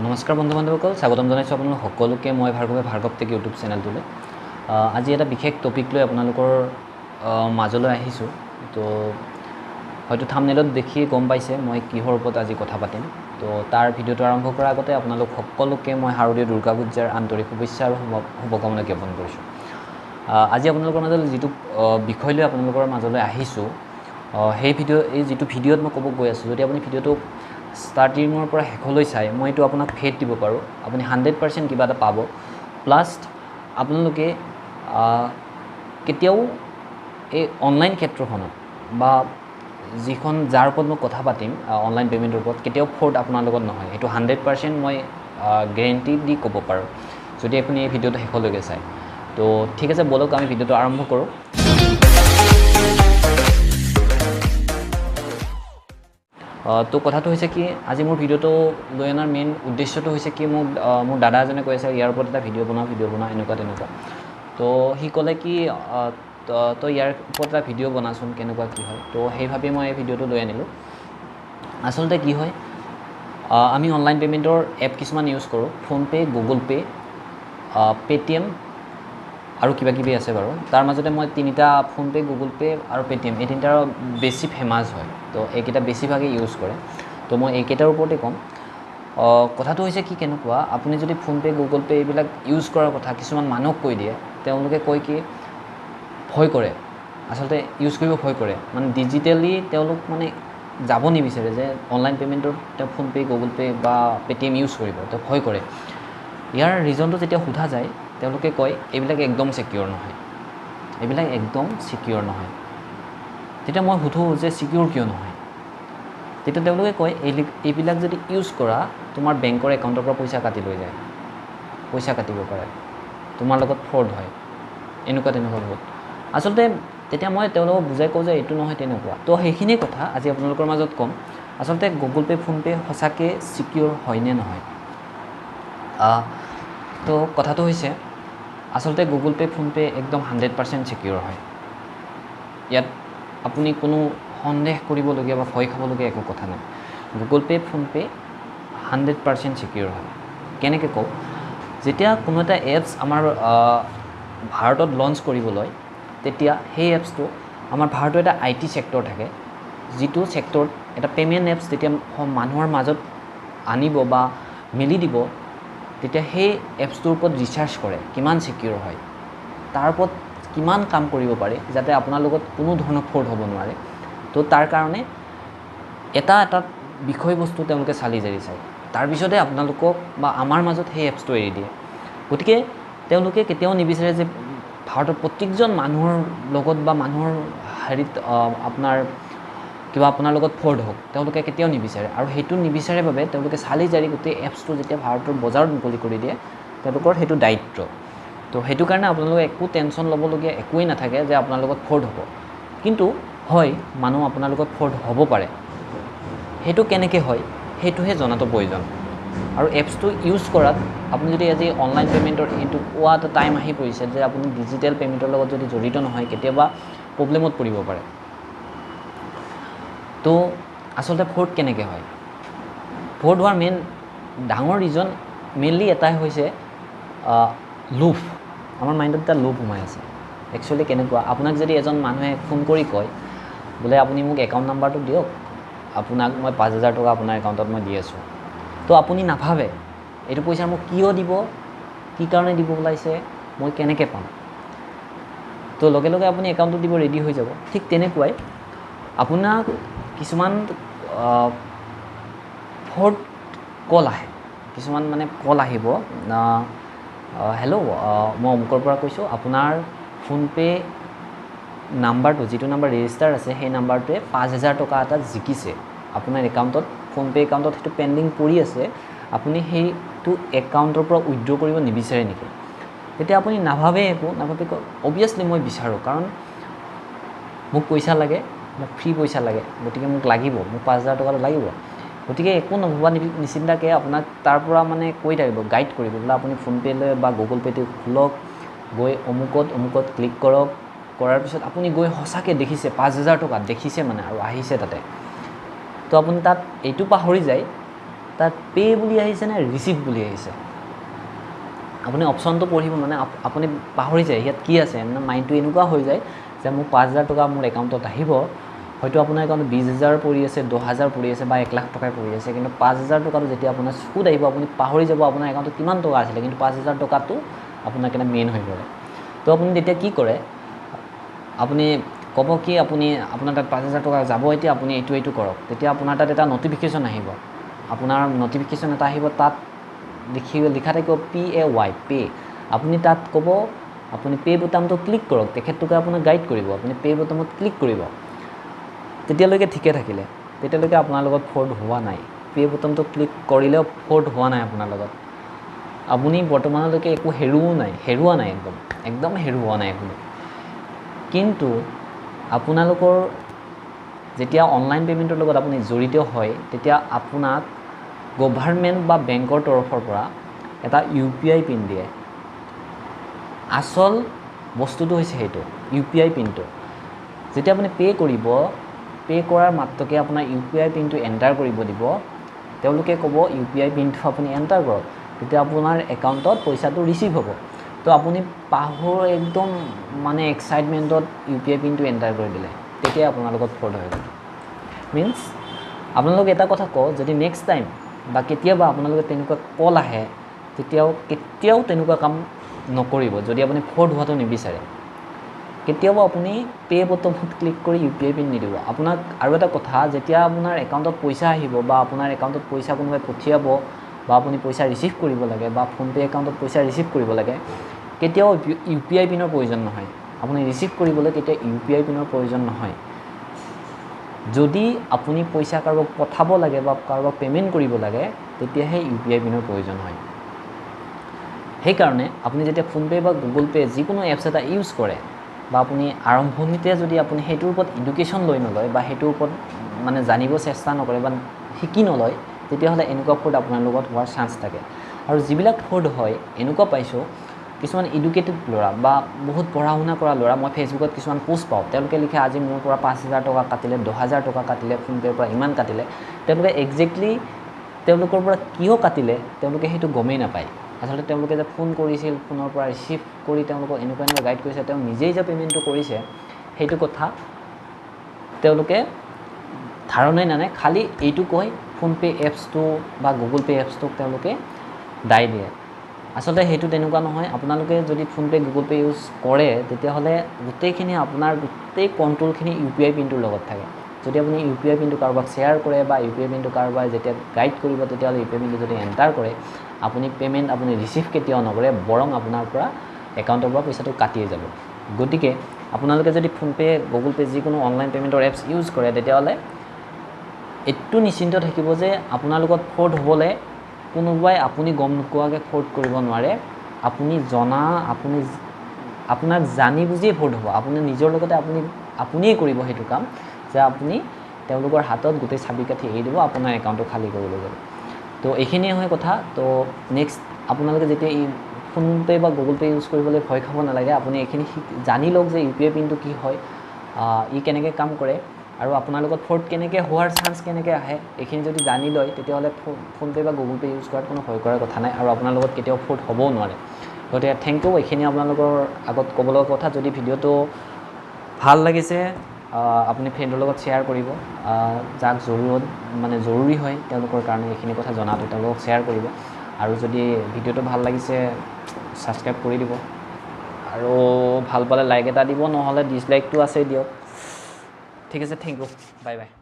নমস্কাৰ বন্ধু বান্ধৱীসকল, স্বাগতম জনাইছোঁ আপোনালোক সকলোকে। মই ভাৰ্গৱে ভাৰ্গৱ টেক ইউটিউব চেনেলটোলৈ আজি এটা বিশেষ টপিক লৈ আপোনালোকৰ মাজলৈ আহিছোঁ। তো হয়তো থাম্বনেইলত দেখিয়ে গম পাইছে মই কিহৰ ওপৰত আজি কথা পাতিম। তো তাৰ ভিডিঅ'টো আৰম্ভ কৰাৰ আগতে আপোনালোক সকলোকে মই শাৰদীয় দুৰ্গা পূজাৰ আন্তৰিক শুভেচ্ছা আৰু শুভকামনা জ্ঞাপন কৰিছোঁ। আজি আপোনালোকৰ মাজলৈ যিটো বিষয় লৈ আপোনালোকৰ মাজলৈ আহিছোঁ, সেই ভিডিঅ' এই যিটো ভিডিঅ'ত মই ক'ব গৈ আছোঁ, যদি আপুনি ভিডিঅ'টো ষ্টাৰ্টিঙৰ পৰা শেষলৈ চাই, মই এইটো আপোনাক ফেড দিব পাৰোঁ, আপুনি 100% কিবা এটা পাব। প্লাছ আপোনালোকে কেতিয়াও এই অনলাইন ক্ষেত্ৰখনত বা যিখন যাৰ ওপৰত মই কথা পাতিম অনলাইন পে'মেণ্টৰ ওপৰত, কেতিয়াও ফ্ৰড আপোনাৰ লগত নহয়। সেইটো 100% মই গেৰেণ্টি দি ক'ব পাৰোঁ, যদি আপুনি এই ভিডিঅ'টো শেষলৈকে চায়। তো ঠিক আছে, ব'লক আমি ভিডিঅ'টো আৰম্ভ কৰোঁ। তো কথাটো হৈছে কি, আজি মোৰ ভিডিঅ'টো লৈ অনাৰ মেইন উদ্দেশ্যটো হৈছে কি, মোক মোৰ দাদা এজনে কৈ আছে ইয়াৰ ওপৰত এটা ভিডিঅ' বনাওঁ, ভিডিঅ' বনাওঁ, এনেকুৱা তেনেকুৱা। তো সি ক'লে কি তই ইয়াৰ ওপৰত এটা ভিডিঅ' বনাচোন, কেনেকুৱা কি হয়। তো সেইভাবেই মই এই ভিডিঅ'টো লৈ আনিলোঁ। আচলতে কি হয়, আমি অনলাইন পে'মেণ্টৰ এপ কিছুমান ইউজ কৰোঁ, ফোনপে', গুগল পে', পে'টিএম আৰু কিবা কিবি আছে বাৰু। তাৰ মাজতে মই তিনিটা, ফোনপে', গুগল পে' আৰু পে'টিএম, এই তিনিটাৰ বেছি ফেমাছ হয়, তো এইকেইটা বেছিভাগেই ইউজ কৰে। তো মই এইকেইটাৰ ওপৰতে ক'ম। কথাটো হৈছে কি, কেনেকুৱা আপুনি যদি ফোনপে', গুগল পে' এইবিলাক ইউজ কৰাৰ কথা কিছুমান মানুহক কৈ দিয়ে, তেওঁলোকে কয় কি ভয় কৰে, আচলতে ইউজ কৰিব ভয় কৰে, মানে ডিজিটেলি তেওঁলোক মানে যাব নিবিচাৰে যে অনলাইন পে'মেণ্টত তেওঁ ফোনপে', গুগল পে' বা পে'টিএম ইউজ কৰিব, তেওঁ ভয় কৰে। ইয়াৰ ৰিজনটো যেতিয়া সোধা যায়, তেওঁলোকে কয় এইবিলাক একদম ছিকিয়ৰ নহয়, এইবিলাক একদম ছিকিয়ৰ নহয়। তেতিয়া মই সোধোঁ যে ছিকিয়ৰ কিয় নহয়? তেতিয়া তেওঁলোকে কয় এইবিলাক যদি ইউজ কৰা, তোমাৰ বেংকৰ একাউণ্টৰ পৰা পইচা কাটি লৈ যায়, পইচা কাটিব পাৰে, তোমাৰ লগত ফ্ৰড হয়, এনেকুৱা তেনেকুৱা বহুত। আচলতে তেতিয়া মই তেওঁলোকক বুজাই কওঁ যে এইটো নহয় তেনেকুৱা। তো সেইখিনিয়ে কথা আজি আপোনালোকৰ মাজত ক'ম। আচলতে গুগল পে', ফোনপে' সঁচাকৈ ছিকিয়ৰ হয়নে নহয়? তো কথাটো হৈছে, আচলতে গুগল পে', ফোনপে' একদম 100% ছিকিয়ৰ হয়। ইয়াত আপুনি কোনো সন্দেহ কৰিবলগীয়া বা ভয় খাবলগীয়া একো কথা নাই। গুগল পে', ফোনপে' 100% ছিকিয়ৰ হয়। কেনেকৈ কওঁ, যেতিয়া কোনো এটা এপছ আমাৰ ভাৰতত লঞ্চ কৰিব লয়, তেতিয়া সেই এপছটো আমাৰ ভাৰতৰ এটা I T sector থাকে, যিটো ছেক্টৰত এটা পে'মেণ্ট এপছ যেতিয়া মানুহৰ মাজত আনিব বা মেলি দিব, তেতিয়া সেই এপছটোৰ ওপৰত ৰিচাৰ্চ কৰে কিমান ছিকিয়ৰ হয়, তাৰ ওপৰত কিমান কাম কৰিব পাৰে যাতে আপোনাৰ লগত কোনো ধৰণৰ ফ্ৰড হ'ব নোৱাৰে। তো তাৰ কাৰণে এটা এটা বিষয়বস্তু তেওঁলোকে চালি জাৰি চায়, তাৰপিছতে আপোনালোকক বা আমাৰ মাজত সেই এপছটো এৰি দিয়ে। গতিকে তেওঁলোকে কেতিয়াও নিবিচাৰে যে ভাৰতৰ প্ৰত্যেকজন মানুহৰ লগত বা মানুহৰ হেৰিত আপোনাৰ কিবা আপোনাৰ লগত ফ্ৰড হওক, তেওঁলোকে কেতিয়াও নিবিচাৰে। আৰু সেইটো নিবিচাৰে বাবে তেওঁলোকে চালি জাৰি গোটেই এপছটো যেতিয়া ভাৰতৰ বজাৰত মুকলি কৰি দিয়ে, তেওঁলোকৰ সেইটো দায়িত্ব। তো সেইটো কাৰণে আপোনালোকে একো টেনশ্যন ল'বলগীয়া একোৱেই নাথাকে যে আপোনাৰ লগত ফ্ৰড হ'ব। কিন্তু হয়, মানুহ আপোনাৰ লগত ফ্ৰড হ'ব পাৰে, সেইটো কেনেকৈ হয় সেইটোহে জনাটো প্ৰয়োজন। আৰু এপছটো ইউজ কৰাত আপুনি যদি আজি অনলাইন পে'মেণ্টৰ এইটো কোৱা এটা টাইম আহি পৰিছে যে আপুনি ডিজিটেল পে'মেণ্টৰ লগত যদি জড়িত নহয়, কেতিয়াবা প্ৰব্লেমত পৰিব পাৰে। তো আচলতে ফ্ৰড কেনেকৈ হয়? ফ্ৰড হোৱাৰ মেইন ডাঙৰ ৰিজন মেইনলি এটাই হৈছে লোভ। আমাৰ মাইণ্ডত এটা লোভ সোমাই আছে। একচুৱেলি কেনেকুৱা, আপোনাক যদি এজন মানুহে ফোন কৰি কয় বোলে আপুনি মোক একাউণ্ট নাম্বাৰটো দিয়ক, আপোনাক মই 5000 টকা আপোনাৰ একাউণ্টত মই দি আছোঁ, তো আপুনি নাভাবে এইটো পইচা মোক কিয় দিব, কি কাৰণে দিব ওলাইছে, মই কেনেকৈ পাম। তো লগে লগে আপুনি একাউণ্টটো দিব ৰেডি হৈ যাব। ঠিক তেনেকুৱাই আপোনাক কিছুমান ফ্ৰড কল আহে, কিছুমান মানে কল আহিব, হেল্ল' মই অমুকৰ পৰা কৈছোঁ, আপোনাৰ ফোনপে' নাম্বাৰটো, যিটো নাম্বাৰ ৰেজিষ্টাৰ আছে, সেই নাম্বাৰটোৱে 5000 টকা এটা জিকিছে আপোনাৰ একাউণ্টত, ফোনপে' একাউণ্টত সেইটো পেণ্ডিং পৰি আছে, আপুনি সেইটো একাউণ্টৰ পৰা উইড্ৰ কৰিব নিবিচাৰে নেকি? তেতিয়া আপুনি নাভাবে, একো নাভাবে, অভিয়াছলি মই বিচাৰোঁ, কাৰণ মোক পইচা লাগে, মোক ফ্ৰী পইচা লাগে, গতিকে মোক লাগিব, মোক 5000 টকাটো লাগিব। গতিকে একো নভবা নিচিন্তাকৈ আপোনাক তাৰ পৰা মানে কৈ থাকিব, গাইড কৰিব, বোলে আপুনি ফোনপে'লৈ বা গুগল পে'টো খোলক, গৈ অমুকত অমুকত ক্লিক কৰক, কৰাৰ পিছত আপুনি গৈ সঁচাকৈ দেখিছে 5000 টকা দেখিছে মানে, আৰু আহিছে তাতে। তো আপুনি তাত এইটো পাহৰি যায় তাত পে' বুলি আহিছে নে ৰিচিভ বুলি আহিছে। আপুনি অপশ্যনটো পঢ়িব মানে আপুনি পাহৰি যায় ইয়াত কি আছে, মানে মাইণ্ডটো এনেকুৱা হৈ যায় যে মোক 5000 টকা মোৰ একাউণ্টত আহিব, হয়তো আপোনাৰ একাউণ্টত 20000 পৰি আছে, 10000 পৰি আছে বা 1 লাখ টকাই পৰি আছে, কিন্তু 5000 টকাটো যেতিয়া আপোনাৰ চকুত আহিব আপুনি পাহৰি যাব আপোনাৰ একাউণ্টত কিমান টকা আছিলে, কিন্তু 5000 টকাটো আপোনাৰ কাৰণে মেইন হৈ পৰে। তো আপুনি তেতিয়া কি কৰে, আপুনি ক'ব কি আপুনি আপোনাৰ তাত 5000 টকা যাব, এতিয়া আপুনি এইটো এইটো কৰক। তেতিয়া আপোনাৰ তাত এটা নটিফিকেশ্যন আহিব, আপোনাৰ নটিফিকেশ্যন এটা আহিব, তাত লিখা থাকিব PAY pay. আপুনি তাত ক'ব আপুনি পে' বুটামটো ক্লিক কৰক, তেখেতলোকে আপোনাক গাইড কৰিব, আপুনি পে' বুটামত ক্লিক কৰিব। তেতিয়ালৈকে ঠিকে থাকিলে, তেতিয়ালৈকে আপোনাৰ লগত ফ্ৰড হোৱা নাই, পে' বুটামটো ক্লিক কৰিলেও ফ্ৰড হোৱা নাই আপোনাৰ লগত, আপুনি বৰ্তমানলৈকে একো হেৰুৱো নাই, হেৰুৱা নাই, একদম একদম হেৰুওৱা নাই একো। কিন্তু আপোনালোকৰ যেতিয়া অনলাইন পে'মেণ্টৰ লগত আপুনি জড়িত হয়, তেতিয়া আপোনাক গভাৰ্ণমেণ্ট বা বেংকৰ তৰফৰ পৰা এটা UPI pin দিয়ে। আচল বস্তুটো হৈছে সেইটো UPI পিনটো। যেতিয়া আপুনি পে' কৰিব, পে' কৰাৰ মাত্ৰকে আপোনাৰ UPI পিনটো এণ্টাৰ কৰিব দিব, তেওঁলোকে ক'ব UPI পিনটো আপুনি এণ্টাৰ কৰক, তেতিয়া আপোনাৰ একাউণ্টত পইচাটো ৰিচিভ হ'ব। তো আপুনি পাহৰ একদম মানে এক্সাইটমেণ্টত UPI পিনটো এণ্টাৰ কৰি দিলে, তেতিয়া আপোনাৰ লগত ফ্ৰড হৈ গ'ল। মিনছ আপোনালোকে এটা কথা কওঁ, যদি নেক্সট টাইম বা কেতিয়াবা আপোনালোকে তেনেকুৱা কল আহে, তেতিয়াও কেতিয়াও তেনেকুৱা কাম নকৰিব। যদি আপুনি ফ্ৰড হোৱাটো নিবিচাৰে, কেতিয়াও আপুনি পে' বটনত ক্লিক কৰি UPI pin নিদিব। আপোনাক আৰু এটা কথা, যেতিয়া আপোনাৰ একাউণ্টত পইচা আহিব বা আপোনাৰ একাউণ্টত পইচা কোনোবাই পঠিয়াব বা আপুনি পইচা ৰিচিভ কৰিব লাগে বা ফোনপে' একাউণ্টত পইচা ৰিচিভ কৰিব লাগে, কেতিয়াও UPI পিনৰ প্ৰয়োজন নহয়। আপুনি ৰিচিভ কৰিবলৈ কেতিয়াও UPI পিনৰ প্ৰয়োজন নহয়। যদি আপুনি পইচা কাৰোবাক পঠাব লাগে বা কাৰোবাক পে'মেণ্ট কৰিব লাগে, তেতিয়াহে UPI পিনৰ প্ৰয়োজন হয়। সেইকাৰণে আপুনি যেতিয়া ফোনপে' বা গুগল পে' যিকোনো এপছ এটা ইউজ কৰে বা আপুনি আৰম্ভণিতে যদি আপুনি সেইটোৰ ওপৰত এডুকেশ্যন লৈ নলয় বা সেইটোৰ ওপৰত মানে জানিব চেষ্টা নকৰে বা শিকি নলয়, তেতিয়াহ'লে এনেকুৱা ফ্ৰড আপোনাৰ লগত হোৱাৰ চান্স থাকে। আৰু যিবিলাক ফ্ৰড হয়, এনেকুৱা পাইছোঁ কিছুমান এডুকেটেড ল'ৰা বা বহুত পঢ়া শুনা কৰা ল'ৰা, মই ফেচবুকত কিছুমান পোষ্ট পাওঁ, তেওঁলোকে লিখে আজি মোৰ পৰা 5000 টকা কাটিলে, 10000 টকা কাটিলে, ফোনপে'ৰ পৰা ইমান কাটিলে। তেওঁলোকে একজেক্টলি তেওঁলোকৰ পৰা কিয় কাটিলে তেওঁলোকে সেইটো গমেই নাপায়। আচলতে তেওঁলোকে যে ফোন কৰিছিল, ফোনৰ পৰা ৰিচিভ কৰি তেওঁলোকক এনেকুৱা এনেকুৱা গাইড কৰিছে, তেওঁ নিজেই যে পে'মেণ্টটো কৰিছে সেইটো কথা তেওঁলোকে ধাৰণাই নানে। খালী এইটো কয় ফোনপে' এপছটো বা গুগল পে' এপছটোক তেওঁলোকে দায় দিয়ে। আচলতে সেইটো তেনেকুৱা নহয়। আপোনালোকে যদি ফোনপে' গুগল পে' ইউজ কৰে, তেতিয়াহ'লে গোটেইখিনি আপোনাৰ গোটেই কণ্ট্ৰলখিনি UPI পিনটোৰ লগত থাকে। যদি আপুনি UPI পিনটো কাৰোবাক শ্বেয়াৰ কৰে বা UPI পিনটো কাৰোবাই যেতিয়া গাইড কৰিব, তেতিয়াহ'লে UPI পিনটো যদি এণ্টাৰ কৰে, আপুনি পে'মেণ্ট আপুনি ৰিচিভ কেতিয়াও নকৰে, বৰং আপোনাৰ পৰা একাউণ্টৰ পৰা পইচাটো কাটিয়ে যাব। গতিকে আপোনালোকে যদি ফোনপে' গুগল পে' যিকোনো অনলাইন পে'মেণ্টৰ এপছ ইউজ কৰে, তেতিয়াহ'লে এইটো নিশ্চিন্ত থাকিব যে আপোনাৰ লগত ফ্ৰড হ'বলৈ কোনোবাই আপুনি গম নোপোৱাকৈ ফ্ৰড কৰিব নোৱাৰে। আপুনি জনা, আপুনি আপোনাক জানি বুজিয়ে ফ্ৰড হ'ব। আপুনি নিজৰ লগতে আপুনিয়ে কৰিব সেইটো কাম যে আপুনি তেওঁলোকৰ হাতত গোটেই চাবি কাঠি এৰি দিব, আপোনাৰ একাউণ্টটো খালী কৰি লৈ যাব। তো এইখিনিয়ে হয় কথা। তো নেক্সট আপোনালোকে যেতিয়া এই ফোনপে' বা গুগল পে' ইউজ কৰিবলৈ ভয় খাব নালাগে। আপুনি এইখিনি জানি লওক যে UPI পিনটো কি হয়, ই কেনেকৈ কাম কৰে আৰু আপোনাৰ লগত ফ্ৰড কেনেকৈ হোৱাৰ চান্স কেনেকৈ আহে, এইখিনি যদি জানি লয়, তেতিয়াহ'লে ফোনপে' বা গুগল পে' ইউজ কৰাত কোনো ভয় কৰাৰ কথা নাই আৰু আপোনাৰ লগত কেতিয়াও ফ্ৰড হ'বও নোৱাৰে। গতিকে thank U, এইখিনি আপোনালোকৰ আগত ক'ব লগা কথা। যদি ভিডিঅ'টো ভাল লাগিছে, আপুনি ফ্ৰেণ্ডৰ লগত শ্বেয়াৰ কৰিব, যাক জৰুৰত মানে জৰুৰী হয় তেওঁলোকৰ কাৰণে এইখিনি কথা জনাটো, তেওঁলোকক শ্বেয়াৰ কৰিব। আৰু যদি ভিডিঅ'টো ভাল লাগিছে ছাবস্ক্ৰাইব কৰি দিব আৰু ভাল পালে লাইক এটা দিব, নহ'লে ডিছলাইকটো আছেই দিয়ক। ঠিক আছে, thank U, bye bye.